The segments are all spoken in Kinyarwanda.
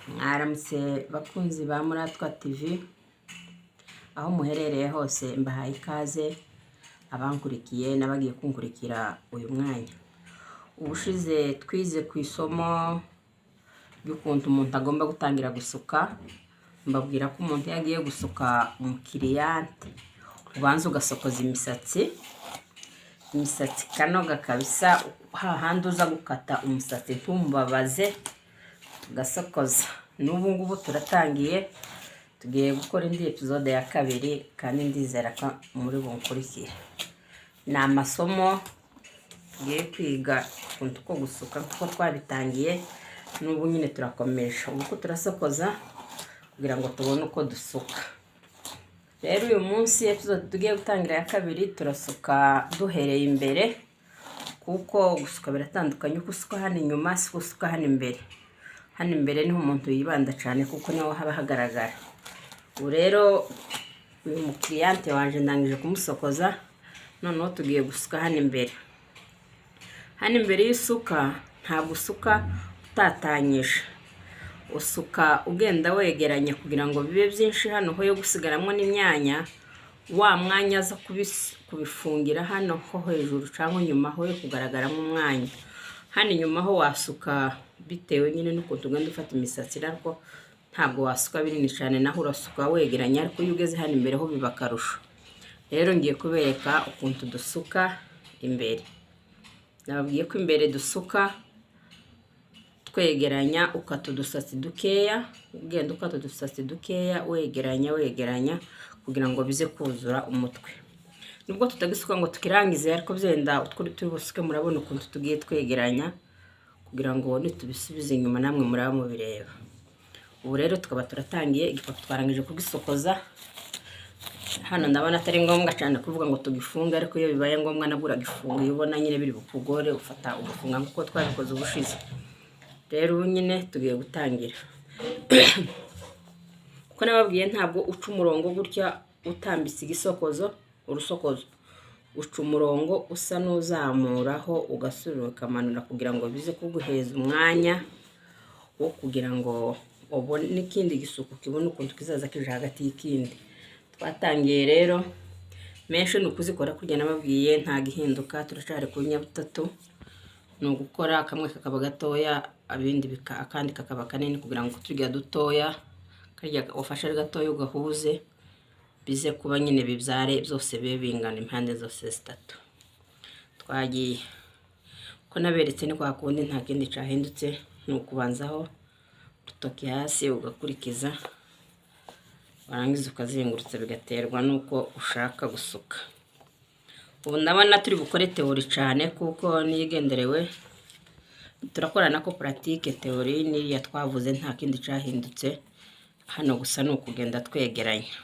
Mwaramutse bakunzi ba Muratwa TV, aho muherereye hose mbahaye ikaze, abankurikiye n'abagiye kunkurikira uyu mwanya. Ubushize twize ku isomo ry'ukuntu umuntu agomba gutangira gusuka, mbabwira ko umuntu iyo agiye gusuka umukiriyante ubanza ugasokoza imisatsi, imisatsi ikanoga kabisa, hahandi uza gukata umusatsi ntumubabaze, ugasokoza. N'ubu ngubu turatangiye, tugiye gukora indi episode ya kabiri kandi ndizera ko muri bunkurikire. Ni amasomo tugiye kwiga ukuntu ko gusuka kuko twabitangiye, n'ubu nyine turakomeje. Ubu ko turasokoza kugira ngo tubone uko dusuka. Rero uyu munsi episode tugiye gutangira ya kabiri turasuka duhereye imbere, kuko gusuka biratandukanye, uko usuka hano inyuma siko usuka hano imbere. Hano imbere niho umuntu yibanda cyane kuko niho haba hagaragara. Ubu rero uyu mukiriyante wanje ndangije kumusokoza, noneho tugiye gusuka hano imbere. Hano imbere iyo usuka ntabwo usuka utatanyije, usuka ugenda wegeranya kugira ngo bibe byinshi hano ho yo gusigaramo n'imyanya, wa mwanya aza kubifungira hano ho hejuru cyangwa inyuma ho yo kugaragaramo umwanya. Hano inyuma ho wasuka bitewe nyine n'ukuntu ugenda ufata imisatsi, ariko ntabwo wasuka binini cyane, naho urasuka wegeranya, ariko iyo ugeze hano imbere ho biba akarusho. Rero ngiye kubereka ukuntu dusuka imbere. Nababwiye ko imbere dusuka twegeranya, ukata udusatsi dukeya, ugenda ukata udusatsi dukeya wegeranya wegeranya kugira ngo bize kuzura umutwe. Nubwo tutagisuka ngo tukirangize, ariko byenda utwo turi busuke murabona ukuntu tugiye twegeranya kugira ngo nitubisubize inyuma namwe muraba mubireba. Ubu rero tukaba turatangiye, igipapu twarangije kugisokoza. Hano ndabona atari ngombwa cyane kuvuga ngo tugifunge, ariko iyo bibaye ngombwa nabwo uragifunga. Iyo ubona nyine biri bukugore ufata ugafunga nk'uko twabikoze ubushize. Rero ubu nyine tugiye gutangira. Kuko nababwiye ntabwo uca umurongo gutya utambitse igisokozo, urusokozo. Uca umurongo usa n'uzamuraho ugasubira ukamanura kugira ngo bize kuguheza umwanya wo kugira ngo ubone n'ikindi gisuko kibone ukuntu kizaza kije hagati y'ikindi. Twatangiye rero, menshi ni ukuzikora kurya nababwiye, nta gihinduka, turacyari ku nyabutatu. Ni ugukora kamwe kakaba gatoya, abindi akandi kakaba kanini kugira ngo turya dutoya, karya ufashe ari gatoya ugahuze, bize kuba nyine bibyare byose bibe bingana impande zose zitatu. Twagiye. Uko naberetse ni kwa kundi, nta kindi cyahindutse, ni ukubanzaho urutoki hasi ugakurikiza, warangiza ukazengurutsa bigaterwa n'uko ushaka gusuka. Ubu ndabona turi bukore théorie cyane kuko niyo igenderewe, turakora nako pratique. Théorie n'iriya twavuze nta kindi cyahindutse, hano gusa ni ukugenda twegeranya.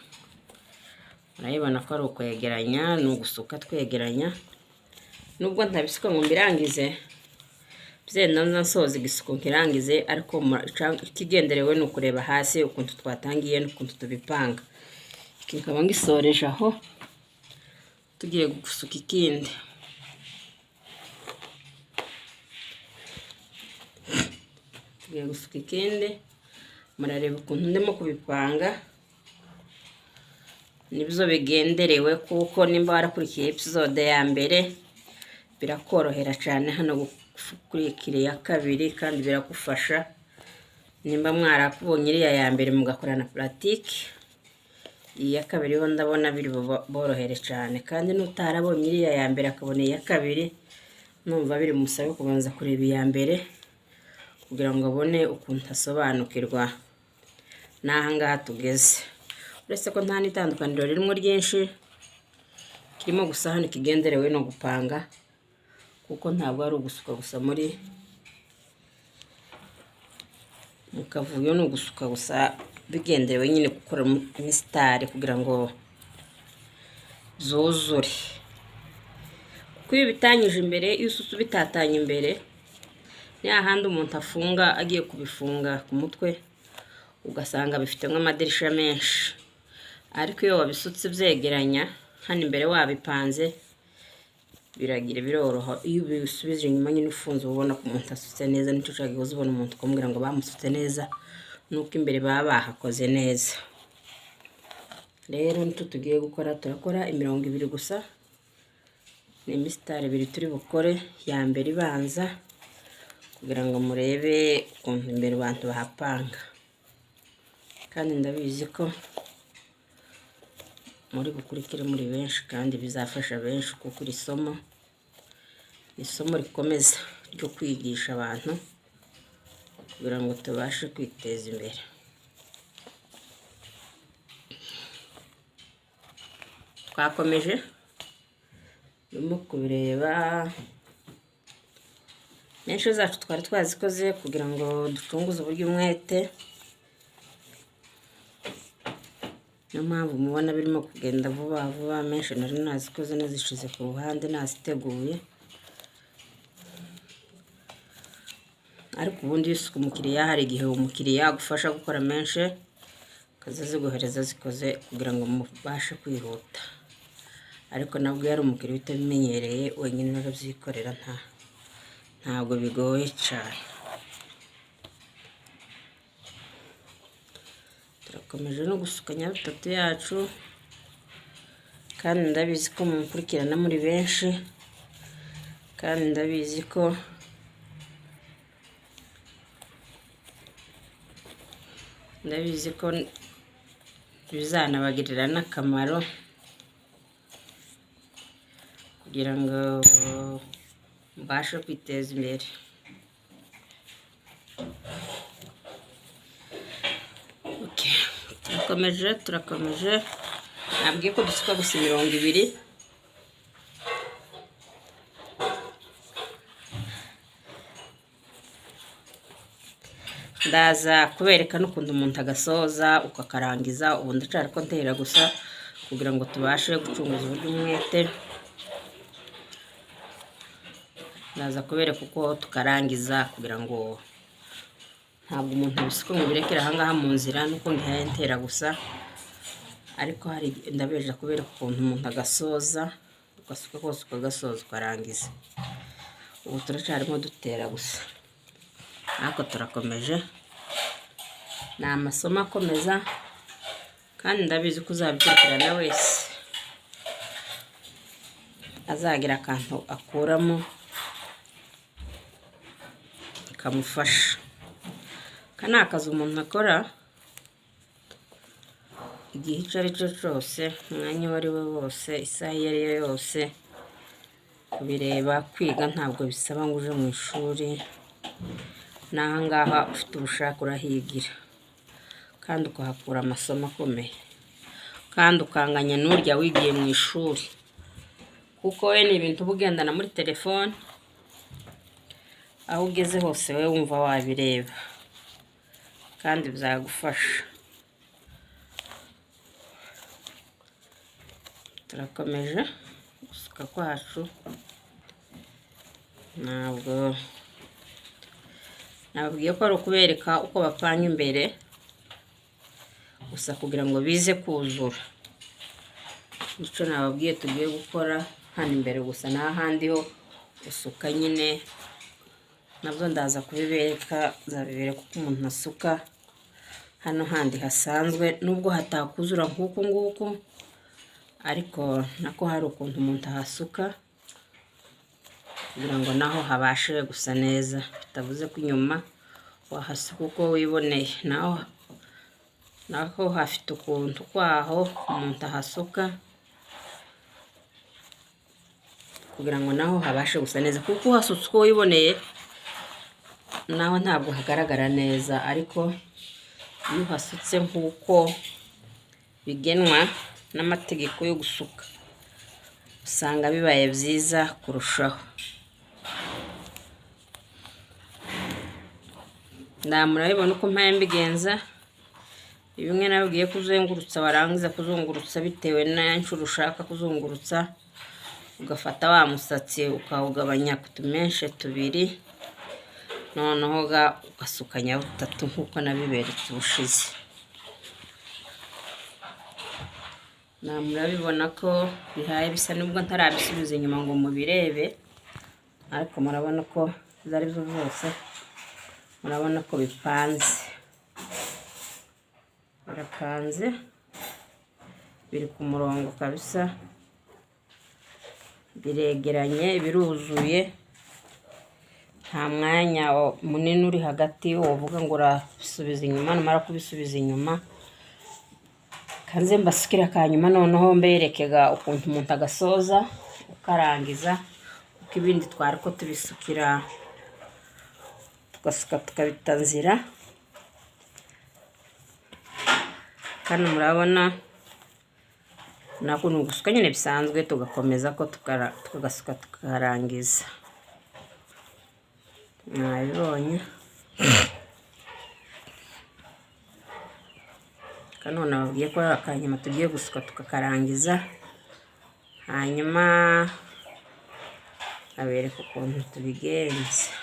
Murabibona ko ari ukwegeranya, ni ugusuka twegeranya. Nubwo ntabisuka ngo mbirangize, byenda nza nsoza igisuko nkirangize, ariko ikigenderewe ni ukureba hasi ukuntu twatangiye n'ukuntu tubipanga. Iki nkaba ngisoreje aho, tugiye gusuka ikindi. Tugiye gusuka ikindi, murareba ukuntu ndimo kubipanga, nibyo bigenderewe kuko nimba warakurikiye episode ya mbere birakorohera cyane hano gukurikira iya kabiri, kandi biragufasha nimba mwarakubonye iriya ya mbere mugakora na pratique, iyi ya kabiri ho ndabona biri borohere cyane. Kandi n'utarabonye iriya ya mbere akabona iya kabiri, numva biri musabe kubanza kureba iya mbere kugira ngo abone ukuntu asobanukirwa n'aha ngaha tugeze. Uretse ko nta n'itandukaniro ririmo ryinshi, kirimo gusa hano ikigenderewe no gupanga, kuko ntabwo ari ugusuka gusa muri mu kavuyo, ni ugusuka gusa bigenderewe nyine gukora imisitari kugira ngo zuzure. Kuko iyo ubitanyije imbere, iyo usutse ubitatanya imbere, ni hahandi umuntu afunga agiye kubifunga ku mutwe, ugasanga bifite nk'amadirisha menshi. Ariko iyo wabisutse byegeranya hano imbere wabipanze, biragira biroroha. Iyo ubisubije inyuma nyine ufunze, uba ubona ko umuntu asutse neza. Nicyo cyagihe ubona umuntu ukamubwira ngo bamusutse neza. Nuko imbere baba bahakoze neza. Rero nicyo tugiye gukora, turakora imirongo ibiri gusa, ni imisitari ibiri turi bukore, ya mbere ibanza kugira ngo murebe ukuntu imbere abantu bahapanga. Kandi ndabizi ko muri bukurikire muri benshi, kandi bizafasha benshi, kuko iri somo ni isomo rikomeza ryo kwigisha abantu kugira ngo tubashe kwiteza imbere. Twakomeje urimo kubireba, menshi zacu twari twazikoze kugira ngo ducunguze uburyo umwete, niyo mpamvu mubona birimo kugenda vuba vuba. Menshi nari nazikoze nazishize ku ruhande naziteguye, ariko ubundi iyo usuka umukiriya, hari igihe umukiriya agufasha gukora menshi akazaziguhereza zikoze kugira ngo mubashe kwihuta, ariko nabwo iyo ari umukiriya utabimenyereye wenyine urabyikorera, ntabwo bigoye cyane. Turakomeje no gusuka nyabutatu yacu, kandi ndabizi ko mukurikirana muri benshi, kandi ndabizi ko bizanabagirira n'akamaro, kugira ngo mbashe kwiteza imbere. Turakomeje, turakomeje. Nabwiye ko dusuka gusa imirongo ibiri. Ndaza kubereka n'ukuntu umuntu agasoza ukakarangiza. Ubu ndacyari ko ntera gusa kugira ngo tubashe gucunguza uburyo umwete. Ndaza kubereka uko tukarangiza kugira ngo ntabwo umuntu abisuka ngo birekere aha ngaha mu nzira, nuko ngihaye ntera gusa, ariko hari ndabeje kubereka ukuntu umuntu agasoza, ugasuka kose ukagasoza ukarangiza. Ubu turacyarimo dutera gusa, ariko turakomeje. Ni amasomo akomeza, kandi ndabizi ko uzabikurikirana wese azagira akantu akuramo kamufasha. Aka ni akazi umuntu akora igihe icyo ari cyo cyose, umwanya uwo ari wo wose, isaha iyo ari yo yose. Kubireba, kwiga ntabwo bisaba ngo uje mu ishuri, n'aha ngaha ufite ubushake urahigira, kandi ukahakura amasomo akomeye, kandi ukanganya n'urya wigiye mu ishuri, kuko we ni ibintu uba ugendana muri telefone, aho ugeze hose wowe wumva wabireba, kandi bizagufasha. Turakomeje gusuka kwacu, ntabwo nababwiye ko ari ukubereka uko bapanga imbere gusa kugira ngo bize kuzura. Nicyo nababwiye tugiye gukora hano imbere gusa, n'ahandi ho usuka nyine nabyo ndaza kubibereka, nzabibereka uko umuntu asuka hano handi hasanzwe, nubwo hatakuzura nk'uku nguku, ariko nako hari ukuntu umuntu ahasuka kugira ngo naho habashe gusa neza, bitavuze ko inyuma wahasuka uko wiboneye. Naho hafite ukuntu kwaho umuntu ahasuka kugira ngo naho habashe gusa neza, kuko uhasutse uko wiboneye naho ntabwo hagaragara neza, ariko iyo uhasutse nk'uko bigenwa n'amategeko yo gusuka usanga bibaye byiza kurushaho. Murabibona uko mpaye mbigenza, bimwe nababwiye kuzengurutsa, warangiza kuzungurutsa bitewe n'inshuro ushaka kuzungurutsa, ugafata wa musatsi ukawugabanya ku tumenshe tubiri, noneho ugasuka nyabutatu nk'uko nabiberetse ubushize. Murabibona ko bihaye bisa, nubwo ntarabisubiza inyuma ngo mubirebe, ariko murabona ko ibyo ari byo byose murabona ko bipanze. Birapanze, biri ku murongo kabisa, biregeranye, biruzuye, nta mwanya munini uri hagati wovuga ngo urasubiza inyuma. Numara kubisubiza inyuma, kanze mbasukire akanyuma, noneho mberekega ukuntu umuntu agasoza ukarangiza, kuko ibindi twari ko tubisukira, tugasuka tukabita nzira. Hano murabona nako ni ugusuka nyine bisanzwe, tugakomeza ko tugasuka tukarangiza. Mwabibonye. Kano nababwiye ko ari akanyuma tugiye gusuka tukakarangiza, hanyuma abereka ukuntu tubigenza.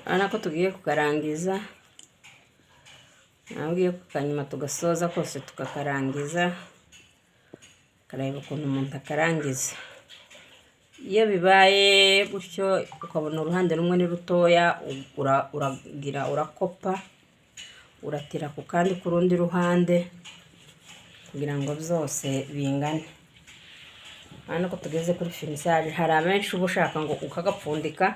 Urabona ko tugiye kukarangiza, nabwiye ko akanyuma tugasoza kose tukakarangiza, ukareba ukuntu umuntu akarangiza. Iyo bibaye gutyo ukabona uruhande rumwe ni rutoya, uragira urakopa, uratira ku kandi ku rundi ruhande kugira ngo byose bingane. Urabona ko tugeze kuri finissage. Hari abenshi uba ushaka ngo ukagapfundika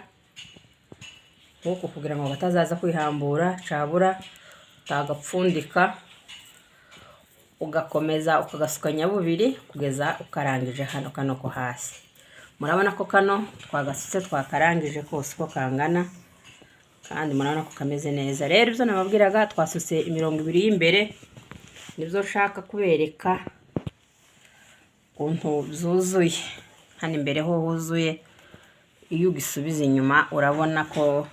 nk'uku kugira ngo katazaza kwihambura, cabura utagapfundika ugakomeza ukagasuka nyabubiri kugeza ukarangije hano kano ko hasi. Murabona ko kano twagasutse twakarangije kose uko kangana, kandi murabona ko kameze neza. Rero ibyo nababwiraga, twasutse imirongo ibiri y'imbere, nibyo nshaka kubereka ukuntu byuzuye. Hano imbere ho huzuye, iyo ugisubiza inyuma urabona ko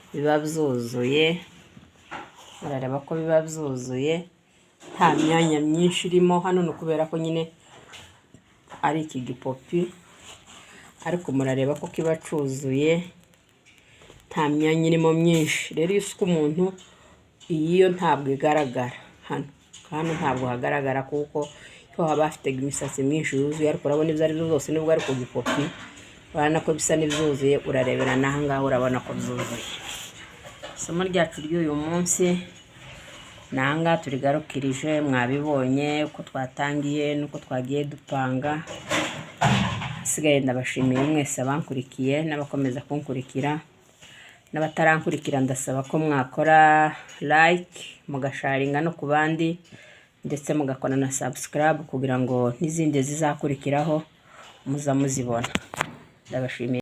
biba byuzuye, urareba ko biba byuzuye, nta myanya myinshi irimo. Hano ni ukubera ko nyine ari iki gipopi, ariko murareba ko kiba cyuzuye, nta myanya irimo myinshi. Rero iyo usuka umuntu, iyi yo ntabwo igaragara hano, hano ntabwo hagaragara kuko ho haba hafite imisatsi myinshi yuzuye, ariko urabona ibyo ari byo byose nubwo ari ku gipopi, urabona ko bisa n'ibyuzuye, urarebera n'aha ngaha urabona ko byuzuye. Isomo ryacu ry'uyu munsi ni aha ngaha turigarukirije, mwabibonye uko twatangiye n'uko twagiye dupanga. Hasigaye ndabashimiye mwese abankurikiye n'abakomeza kunkurikira, n'abatarankurikira ndasaba ko mwakora like, mugasharinga no ku bandi, ndetse mugakora na subscribe kugira ngo n'izindi zizakurikiraho muza muzibona. Ndabashimiye.